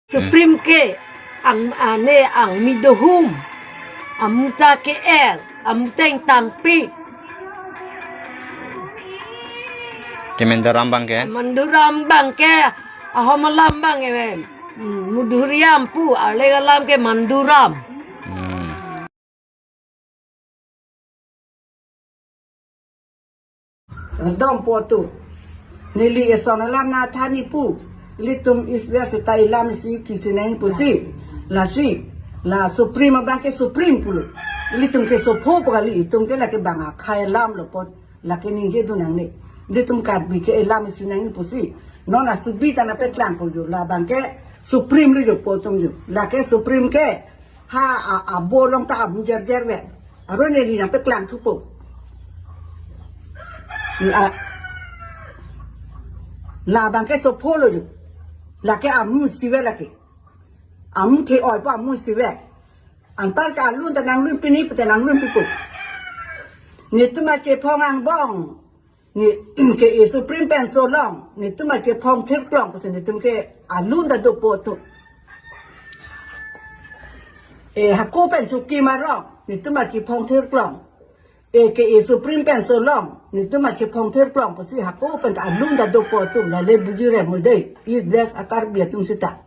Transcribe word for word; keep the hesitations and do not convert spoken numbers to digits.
Supreme ke ang ane ang midohum. Amuta ke el, amuteng tangpi. Ke Manduram abang ke? Manduram abang ke, ahom alam abang ke, em, hmm, Mudhuriam pu, arleng alam ke Manduram. Hmm. Kardom po atum. Neli eson alam nangthan-ik pu. Ilitum East West seta ilam isi kisi nangji pusi. Lasi, la Supreme abang ke Supreme pulo. Ilitum ke sopho pu kali, itum ke lake bang akhei alam lo apot. Lake ningje dun nangne. Ilitum Karbi ke ilam isi nangji pusi. Non asubi ta nangpeklang po jo. Labang ke Supreme lo jo po atum jo. Lake Supreme ke ha, a, abo along ta amu jerjer ve. Aron neli nangpeklang thupo. La, labang ke sopho lo jo. Lake amu isive lake. Amu ke-oi po amu isive. Anpar ke alun ta nanglun pini pute nanglun pipo. Netum achephong angbong. Ne ke e Supreme pen solong, netum achephong thirklong pusi netum ke alun ta dopo atum. E hako pen suki marong, netum achephong thirklong. E ke e Supreme pen solong, netum achephong thirklong pusi hako pen alun ta dopo atum, lale buji rem mo dei, East West a-Karbi atum seta.